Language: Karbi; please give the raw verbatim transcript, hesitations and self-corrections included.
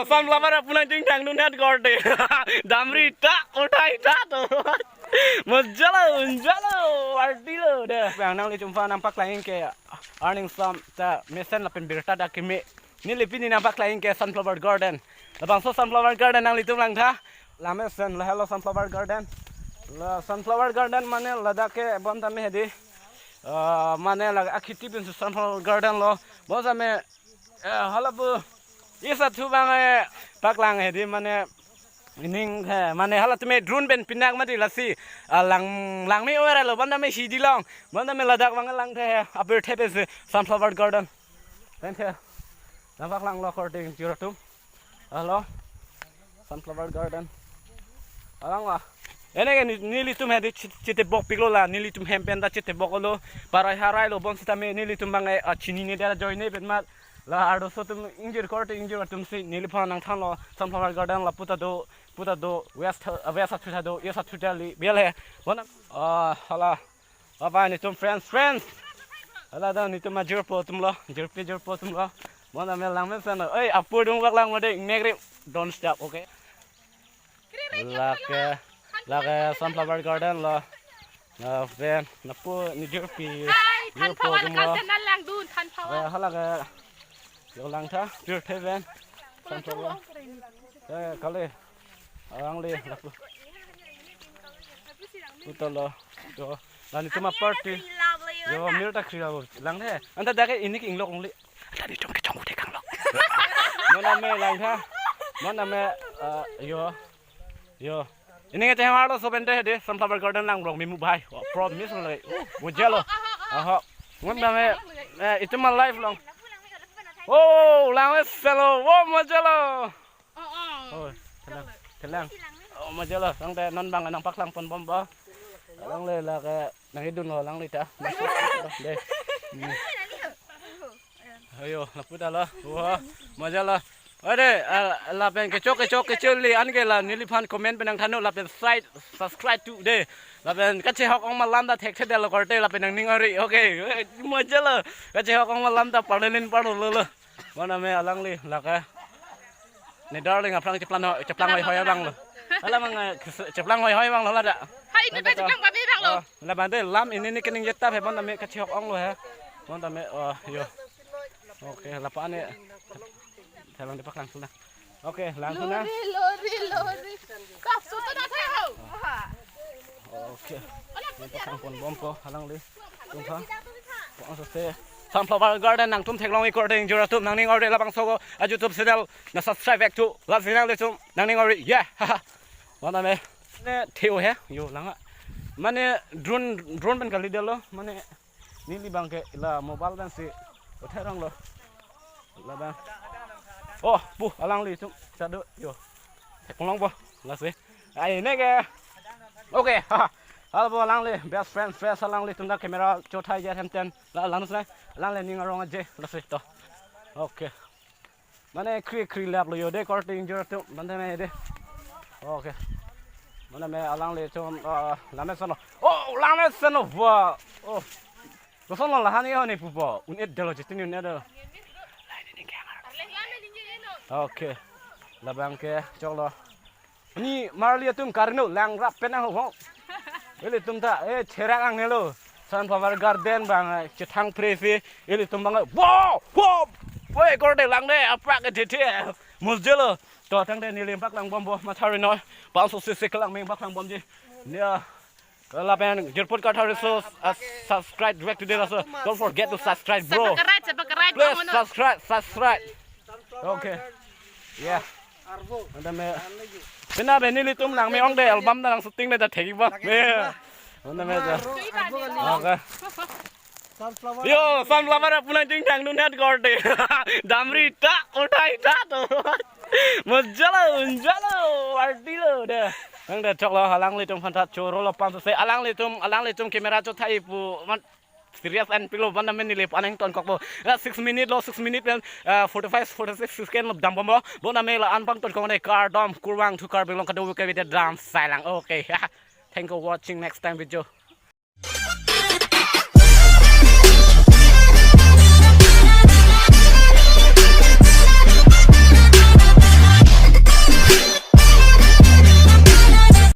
Sunflower apu nangchingthang dunat korte. Damri ta, uthai ta to. Mojalo, unjalo, artilo de. Bang nanglitum aphan nangpaklang ke earning sum ta mesen lapen birta dak keme. Neli pini nangpaklang ke sunflower garden. Labangso sunflower garden nanglitum langtha. Lamesen lahelo sunflower garden. La sunflower garden mane ladak ke bonta me hedi. Ah, mane la akhiti pinsi sunflower garden lo. Bonta me, eh, hala pu. Isa thu bang, eh, paklang hedi mane ining he, mane halatum me drone pen pinak mati lasi, ah, lang, langme ora lo, bonta me hidi long, bonta me ladak bang langthe he, apirthe pensi sunflower garden. Thank you. Nangpaklanglo korte ingjir atum. Hello. Sunflower garden. Alang wa. Ene ke ni-, nelitum hedi chit-, chitebok piklo la, nelitum hem pen ta chiteboklo, parai harai lo, bonsitame nelitum bang, eh, ah, chinine dera joine pen mat. La arloso atum ingjir korte ingjir atumsi neliphan nangthanlo sunflower garden la puta do, puta do, west, ah, west athu ta do, east athu ta li, bial he. Bona, ah, hala. Bye bye, netum friends, friends. Hala do netum ajirpo atumlo, jirpi jirpo atumlo. Bonta me langmesen lo. Oi, apu dung bak lang mode, negri. Don't stop, okay? Lake, lake sunflower garden lo. Na ven, napu ni jirpi. Jirpo atumlo. Langdun, sunflower. Eh, hala ke. Yo langtha, pirthe pen. Sunflower. Eh, kali. Alangli lapu. Puta lo. Yo, la netum aparty. Yo, mir ta kri lo. Langthe. Anta dak ke ini ke inglok longle. Anta netum kechong ude kanglo. Bonta me langtha. Bonta me, eh, yo. Yo. Ini ngete hamar lo soben te de sunflower garden lang rong mimu bhai. Wah, promise lo. Mojalo. Aha. Bonta me, eh, itum ma live long. Oh, langmesen lo. Oh, mojalo. Oh, oh. Oh, kelang, kelang. Oh, mojalo, tangte non bang nangpaklang ponbompo. Alangle lake nangidunlo alangli ta. De. Hmm. Ayo, lapu ta lo. Wah, mojalo. Ade, ah, lapen kechok, kechok, kechok li an ke la neliphan comment pen nangthannon lapen side subscribe tu de. Lapen kachehok ong malam ta thekthedetlo korte lapen nangning ori. Okay, mojalo. Kachehok ong malam ta parlelin parlo lo. Bonta me alangli lake. Ne darling aphrang cheplang ho-, cheplang hoi hoi abang lo. Hala mang, eh, kes-, cheplang hoi hoi abang lo lada. Hai, ne ta cheplang kami abang lo. Oh, la bante lam ini ni kening yeta he bonta me kachihok ong lo he. Bonta me, oh, yo. Okay, la pa ne. Thalang de paklang suna. Okay, lang suna. Lori, lori, lori. Kap sutu na thayo. Okay. Paklang ponbompo alangli. Tungkha. Bang so se. Sunflower garden nangtum theklong ik korte ingjir atum nangning orde labangso ko a YouTube channel na subscribe ek tu. Lasi nanglitum nangning orde. Yeah. Bonta me. Ne theo he. Yo langa. Mane drone, drone pen kalidetlo. Mane neli bang ke la mobile pensi. Uthai rong lo. Labang. Oh, pu alanglitum. Sadu. Yo. Theklongpo. Lasi. Ai ne ke. Okay. Hala pu alangli best friend, friends alanglitum ta camera chothai je hem ten. La lanus nai. Alangli ning arong aje. Lasi to. Okay. Mane kri kri lap lo yo de korte ingjir atum. Bonta me de. Okay. Bonta me alanglitum, ah, lamesen lo. Oh, lamesen lo. Wah. Oh. Koson lo lahan yo ne pupo. Un-edetlo, jistin un-edetlo. Okay. Labang ke choklo. Ni marli atum karino langrap pen ho. Ilitum ta, eh, cherak ang nelo. Sunflower garden bang, eh, chethang presi. Ilitum bang, eh, wow, wow. Woi, korte lang de, apa ke tete. Mojalo. To tangte neli paklang bompo, mathari noi. Bang so se se kelang me paklang bomji. Ya. Lapen jirput kathari so, uh, subscribe direct to the so. Don't forget to subscribe, bro. Subscribe, subscribe, please subscribe, subscribe. Okay. Yeah. Bonta me. Pina be nelitum nang me ong de album ta nang shooting de ta thek ba. Yeah. Bonta me ta. Okay. Yo, sunflower apu nangchingthang dunat korte. Damri ta, uthai ta to. Mojalo, unjalo, artilo de. Nang de choklo alanglitum aphan ta chorolo bang so se alanglitum, alanglitum camera chothai pu mat serious an pilo bonta me neli aphan nangtonkokpo. La six minute lo, six minute pen, uh, forty-five, forty-six second lo dambomlo. Bonta me la-an pangtonkok ne kardom kurvangthu Karbi Anglong kadokave ta dam sai lang. Okay. Thank you watching next time video.